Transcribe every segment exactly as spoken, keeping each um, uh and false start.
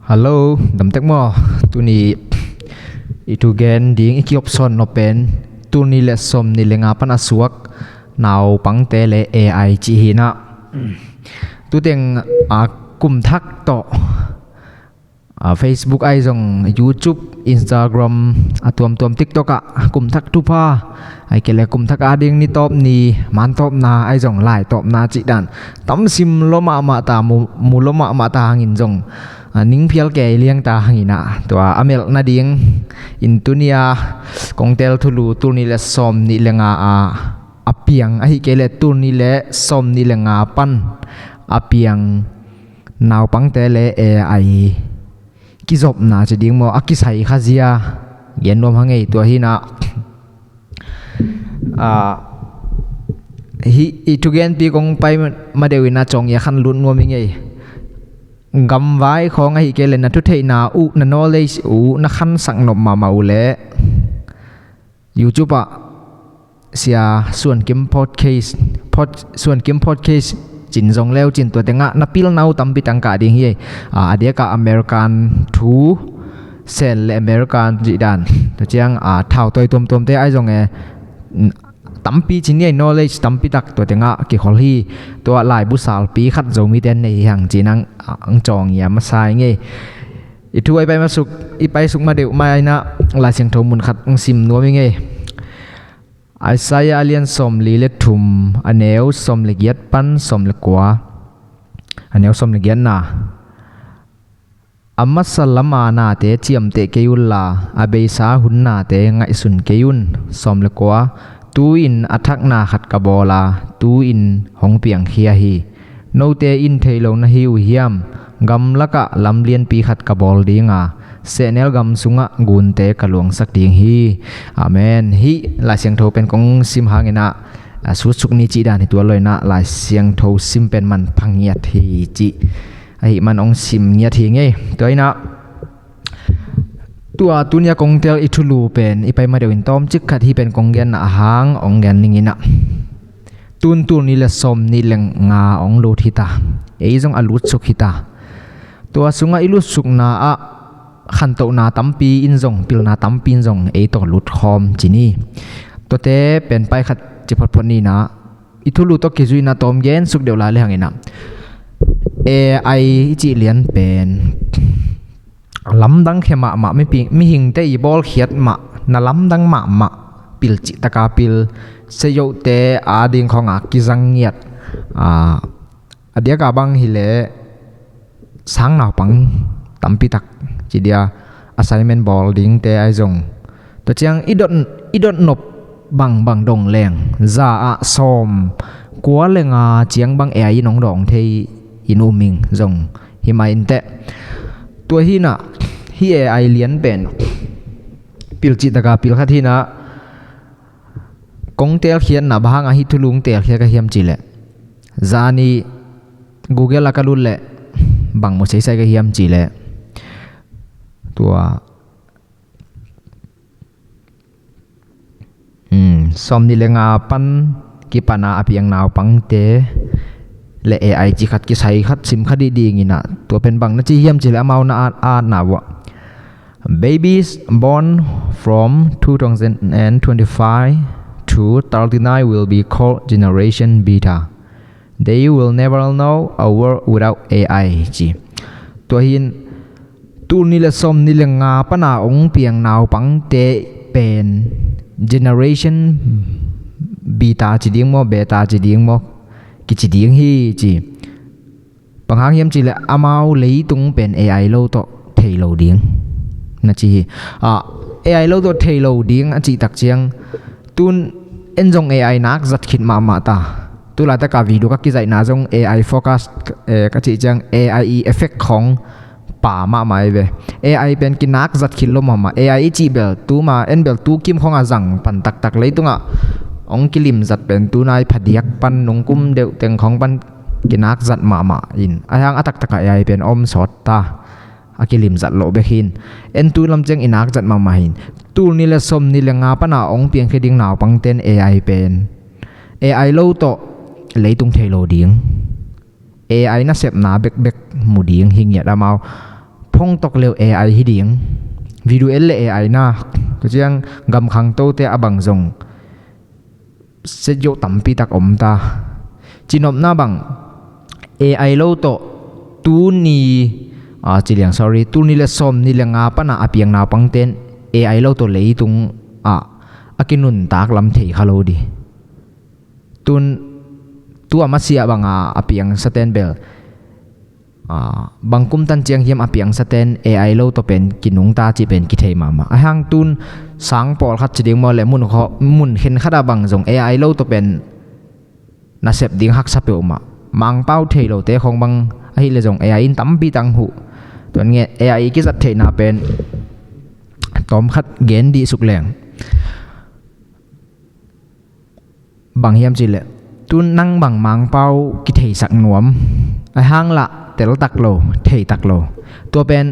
Hallo, damtek maw? Tuni i thugen ding i kiopsawn nop pen tulni le sawmni le nga pan a suak naupangte le A I cih hi na. Tuteng a kumthak tawh a Facebook ahi zong YouTube, Instagram, a tuamtuam TikTok ah kumthak thupha, ahi kei le kumthak ading ni tawp ni, man tawpna ahi zong lai tawpna cih dan tam sim lua mahmah ta, mu, mu lua mahmah ta hangin zong a ningphial kei liang ta hangin ah tua a melh nading in tuni a kong tel thulu tulni le sawmni le nga a a piang ahi kei le tulni le sawmni le nga pan a piang naupangte le A I kizopna ci ding maw, a kisai khazia gen nuam hang ei. Tua hi na, a, hi, i thugenpi kong pai madeuh in a cawng i a khan lut nuam i ngei. Gamvai khawng ahi kei le na thutheihna uh, na knowledge uh na khansak nop mahmah uh le YouTube ah Sia Suan Kim podcast, pod, Suan Kim podcast cin zong leu cin tua tengah na pilna uh tampi tangkah ding hi. A, a diakah American thu sel le American cih dan, tua ciang a thautawi tuamtuamte ahi zong e, tampi cin hi, knowledge tampi tak tua tengah kikhol hi. Tua laibu salpi khat Zomite nei hi hang cin ang, ang cawng i a masa i ngei. I thu a i pai masuk, i pai suk madeuh mai na Lai Siangtho mun khat ang sim nuam i ngei. Isaiah a lian sawmli le thum, a neu sawm le giat pan sawm le kua. A neu sawm le giatna. A masa lama nate ciamteh kei unla, a beisa hun nate ngaihsun kei un. Sawm le kua. Tu-in a thakna khat ka bawl a, tu-in hong piangkhia hi. Note in thei lo na hi uh hiam? Gamlakah lam lianpi khat ka bawl ding a, sehnel gam sungah gunte ka luangsak ding hi. Amen. Hih Lai Siangtho pen kong sim hangin ah, a, sutsuk ni cih dan hi tua lo in ah, Lai Siangtho sim pen manpha ngiat hi cih. Ahih man hong sim ngiat hi ngei. Tua in ah, tua tuni a kong tel i thulu pen i pai madeuh in tawmcik khat hih pen kong genna a hang hong gen ning in ah. Tun tulni le sawmni le nga hong lut hi ta. Ei zong a lutsuk hi ta. Tua sungah i lutsukna ah khantohna tampi in zong, pilna tampi in zong ei tawh lut khawm ci ni. Tuate pen pai khat ci photphot ni na. I thulu tawh kizui na tawm gen suk deuh lai le hang in ah. A I i cih lian pen lamdang khia mahmah, mipi, mihingte i bawlkhiat mah, na lamdang mahmah, pil cih taka pil, seyohte ading khawng a kizang ngiat, a, a diaka bang hi leh sang naupang tampi tak ci dia, assignment bawl dingte ahi zong. Tua ciang i dot, i dot nop bangbang dong leng, za ah sawm kua le nga ciang bang A I in hong dawng thei in um ing zong hi mah inteh. Tua hi na, hih A I lian pen pil cih taka pil khat hi na, kong telkhiatna bang hang a hih thulu hong telkhia ka hiam cih leh, zani Google ah ka lut leh bang mu seisai ka hiam cih leh, tua, um, sawmni le nga pan kipan a a piang naupangte le A I cih khat kisai khat sim kha dih ding in ah, tua pen bang na ci hiam cih leh amau na at, atna uh ah. Babies born from two thousand and twenty-five to thirty-nine will be called Generation Beta. They will never know a world without A I ci. Tua hi in, tulni le sawmni le nga pan a hong piang naupangte pen Generation Beta ci ding maw, Beta ci ding maw, kici ding hi ci. Bang hang hiam cih leh amau leitung pen A I lo tawh thei lo ding na ci hi. Ah, A I lo tawh thei lo ding a cih tak ciang, tun en zong A I nak zat khit mahmah ta. Tu laitak a video ka kizaihna zong A I focus, eh, ka cih ciang A I effect khawng pa mahmah hi ve. A I pen kinak zat khit lo mahmah. A I i cih bel, tuma en bel tu kim khawng a zang pan taktak leitung ah hong kilim zat pen tu nai phadiak pan nungkum deuh teng khawng pan kinak zat mahmah in. Ahi hang a taktak ah A I pen om sawt ta. A kilim zat loh bek hi in. En tu lam ciang i nak zat mahmah hi in. Tulni le sawmni le nga pan a hong piangkhia ding naupangte'n A I pen, A I lo tawh leitung thei lo ding. A I nasepna bekbek mu ding hi ngiat amau. phongtok leu A I hi ding. Video et le A I na, tua ciang gam khangtote a bang zong set zo tampi tak om ta. Cinopna bang A I lo tawh tuni, ah, ci liang, sorry, tuni le sawm ni le nga pana a piang naupangten A I lo tawh leitung ah a kinuntak lam thei kha lo di. Tun tua masiah banga a piangsaten bel, ah, bang kum tan ciang hiam a piangsaten A I lo tawh pen kinungta cih pen kithei mahmah. A hang tun sang pawlkhat ci ding maw le mun khaw, mun khenkhat a bang zong A I lo tawh pen nasep ding haksa peuhmah. Mangpau thei lote khawng bang ahih le zong A I in tampi tang huh. Tuan nge A I kizat theihna pen tawmkhat gen dih suk leng. Bang hiam cih leh tun nang bang mangpau kitheisak nuam, a hang lah teltak lo, theitak lo. Tua pen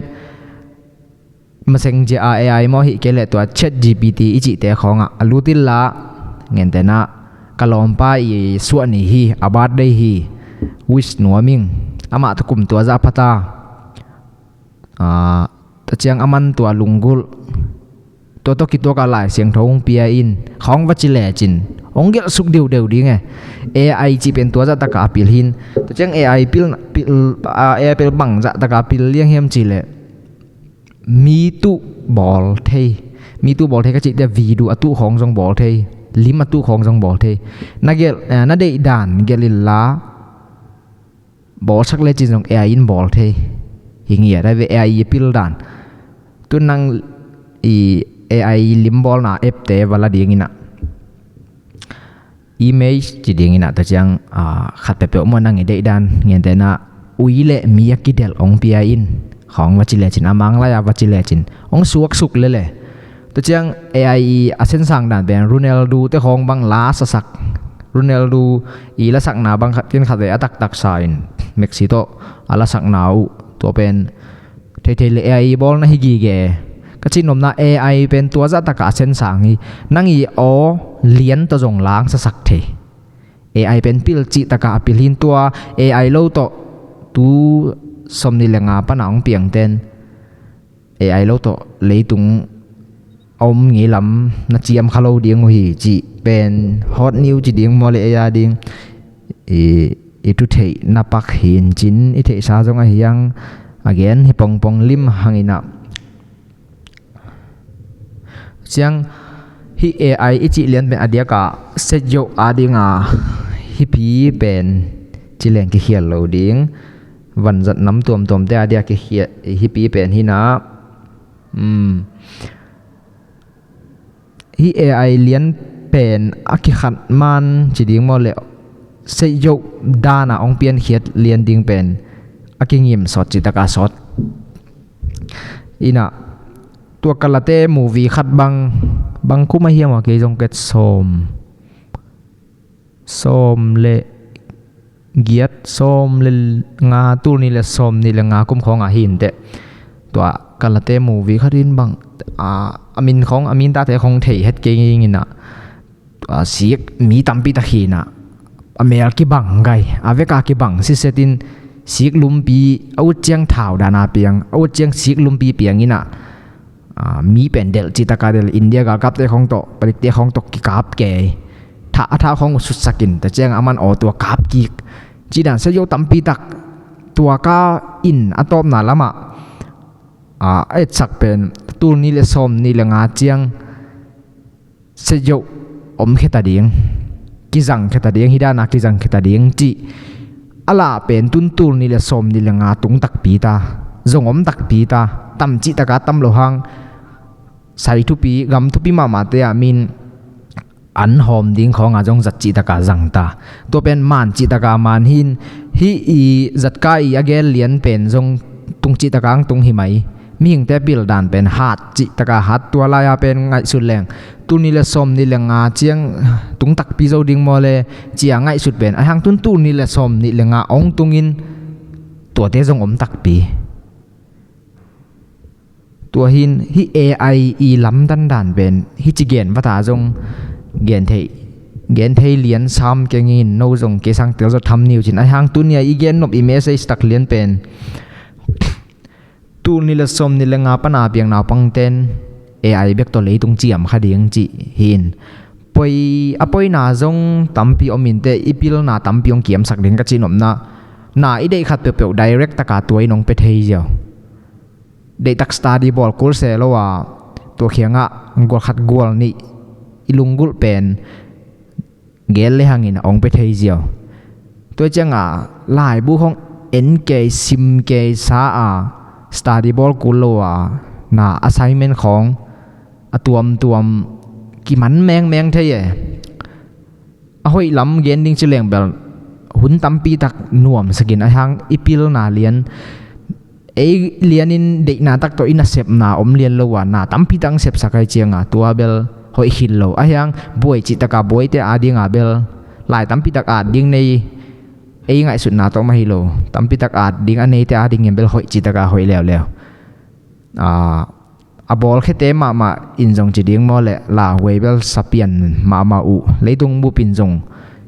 maseng zia a A I maw hih kei leh tua Chat G P T i cihte khawngah a lut inla, ngentena ka lawmpa i suah ni hi, a birthday hi, wish nuam ing, amah tawh kum tua zah phata, ah, tua ciang a man tua lunggulh, tua tawh kituaka Lai Siangtho hong pia in khawng va ci lecin hong gelh suk deuhdeuh ding e. A I cih pen tua zahtaka a pil hin. Tua ciang A I pil, pil, ah, A I pil bang zahtaka a pil liang hiam cih leh mi tuh bawl thei. Mi tuh bawl thei ka cih tia video a tuh khawng zong bawl thei. Lim a tuh khawng zong bawl thei. Na gelh, eh, na deih dan gelh inla bawlsak lecin zong A I in bawl thei. Hi ngiat a ve A I i pil dan. Tun nang i A I lim bawlna app te va la ding inah, image ci ding inah, tua ciang, ah, khat peuhpeuh maw nang i deih dan, ngentena ui le mi a kidelh hong pia in khawng va ci lecin, a mang lai-a va ci lecin hong suaksuk lele. Tua ciang A I i a sensang dan pen Ronaldo te khawng bang la sasak. Ronaldo i lasakna bang khat kin khat ve a taktak sa in Messi tawh a lasakna uh. Tua pen theithei le A I bawl na hi gige. Ka cihnopna A I pen tua zahtaka a sensang hi. Nang i aw lian tawh zong lang sasak thei. A I pen pil cihtaka a pil hin tua A I lo tawh tu sawm ni le nga pana hong piangten A I lo tawh leitung a om ngei lam na ciam kha lo ding uh hi cih pen hot news ci ding maw le ei a ding i, i tu theih na pak hi in cin i theihsa zong ahi ang a gen hi pongpong lim hang inah. Ciang hih A I i cih lian pen a diaka set zo a dinga hipi pen ci leng kikhial lo ding. Vanzat nam tuamtuamte a dia kikhial hipi pen hinah. Um, hih A I lian pen a kikhat man ci ding maw le, seihzoh dana hong piankhiat lian ding pen a kingim sawt citaka sawt. Inah tua Kalate movie khat bang, bang kum a hiam a kei zong ket sawm, sawm le giat, sawm le nga, tul ni le sawm ni le nga kum khawngah hi inteh. Tua Kalate movie khat in bang, a, a min khawng, a min tate khawng thei het kei nginginah, a, sik mi tampi tak hinah a mel kibang gai, a veka kibang sisetin sik lumpi a ut ciang thau dana piang, a ut ciang sik lumpi piang inah, a, mi pen delh citaka delh, India galkapte khawng tawh, padikte khawng tawh kikap kei. Thah, a thah khawng uh sutsakin, ta ciang a man aw tua kap kik. Cidan seihzoh tampi tak tua ka in a tawpna lamah, a, a etsak pen tul ni le sawm ni le nga ciang seihzoh om kheta ding, kizang kheta ding, hidana kizang kheta ding cih a lah pen tun tul ni le sawm ni le nga tung takpi ta, zong om takpi ta, tam cihtaka tam lo hang, sai thupi, gam thupi mahmahte ah min an hawm ding khawnga zong zat cihtaka zang ta. Tua pen man cihtaka man hin, hih i zatka i a gel lian pen zong tung cihtaka ang tung hi mai. Mihingte pil dan pen hat cihtaka hat, tua lai-a pen ngaihsut leng tul ni le sawm ni le nga ciang tung takpi zo ding maw le cia ngaihsut pen, a hang tun tul ni le sawm ni le nga ong tungin tuate zong om takpi. Tua hin hih A I i lamdang dan pen hih ci gen vata zong gen thei, gen thei lian sam kengin no zong kei sang tel zo tham niu cin, a hang tun nia i gen nop i message tak lian pen Tul nih le sawm nih le nga pana piang naupangten A I bek tawh leitung ciam kha ding cih hi in, poi a poina zong tampi om in teh i pilna tampi hong kiamsak ding ka cih nopna, na i deih khat peuhpeuh direct taka tua in hong pia thei ziau. Deihtak study bawl kul se lo a, tua khiangah gual khat gual nih i lunggulh pen gel le hangin a hong pia thei ziau. Tua cianga laibu hong en kei sim kei sa a, study bawl kul lo a, na assignment khawng a tuamtuam kiman mengmeng thei e. A hoih lam gen ding ci leng bel hun tampi tak nuamsakin a hang i pilna lian, ei lianin deihna tak tawh i nasepna om lian lo a, na tampi tak ang sepsak ai cianga tua bel hoih khit lo. A hiang buai cihtaka buaite adinga bel lai tampi tak at ding nei, ei ngaihsutna tawh mah hi lo, tampi tak at ding a neite adingin bel hoih cihtaka hoih leuleu. A, a bawlkhiate mahmah in zong ci ding maw le, lauhuai bel sapian mahmah uh, leitung bupin zong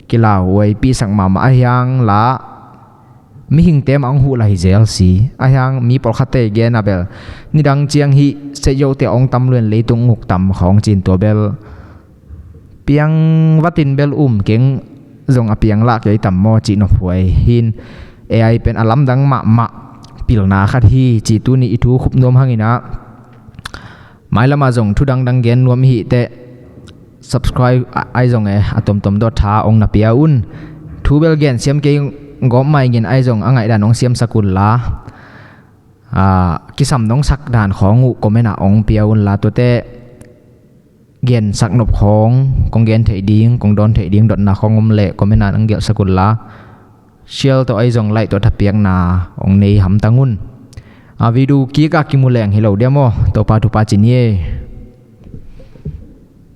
kilauhuai pihsak mahmah a hiang la, mihingte mah hong huh la hi zel si. A hiang mi pawlkhatte gen a bel nidang ciang hih seyote hong tam luen leitung nguk tam khawng cin tua bel piang vatin bel um keng zong a piang lah kei tam maw cih nophuai hin, A I pen a lamdang mahmah pilna khat hi cih tuni i thu khup nuam hanginah, mailamah zong thu dangdang gen nuam i hih teh subscribe ai zong e, a tomtom dawt tha ong na pia un. Thu bel gen siam kei gawp maingin ai zong a ngaihdan ong siamsak un la, a, kisam nong sak dan khawng uh comment ah ong pia un la, tuate gensak nop khawng kong gen theih ding, kong dawn theih ding dotna khawng om leh comment ah nang gelhsak un la, share tawh ai zong like tawh thapiakna ong nei hamtang un. A, video kik ah kimu leng hi lo dia maw? Topa thupha ci ni e.